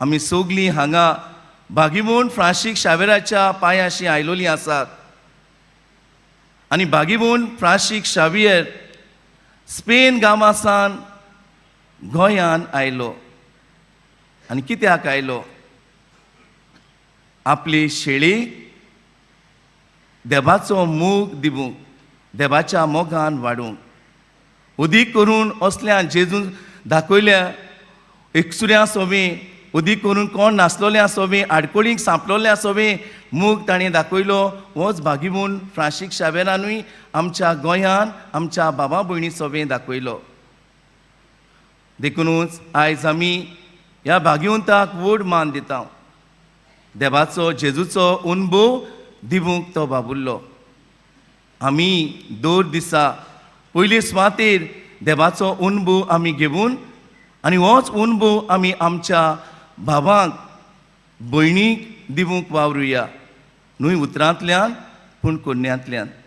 आमी सगलीं हांगा भागीवून फ्रांसीक शावेराच्या पांयाशी आयलोलीं आसात आनी भागीवून फ्रांसीक शावियर स्पेन गांवासान गोंयान आयलो. आनी कित्याक आयलो? आपली शेळी देवाचो मोग दिवूंक, देवाच्या मोगान वाडूंक. उदीक करून असल्यान जेजून दाखयल्या एकसुऱ्यां सोबी, उदीक करून कोण नासलोल्या सोबी, आडकोळींक सांपलोल्या सोबी मोग ताणें दाखयलो. होच भागीवून फ्रांसीक शावेरानूय आमच्या गोंयान आमच्या बाबा भयणी सोबे दाखयलो. देखुनूच आयज आमी ह्या भाग्यवंताक व्हड मान दिता. देवाचो जेजूचो अनुभव दिवूंक तो बाबुल्लो. आमी दर दिसा पयले सुवातेर देवाचो अनुभव आमी घेवन आनी होच अनुभव आमी आमच्या भावांक भयणीक दिवूंक वावरुया, न्हय उतरांतल्यान पूण कोन्यांतल्यान.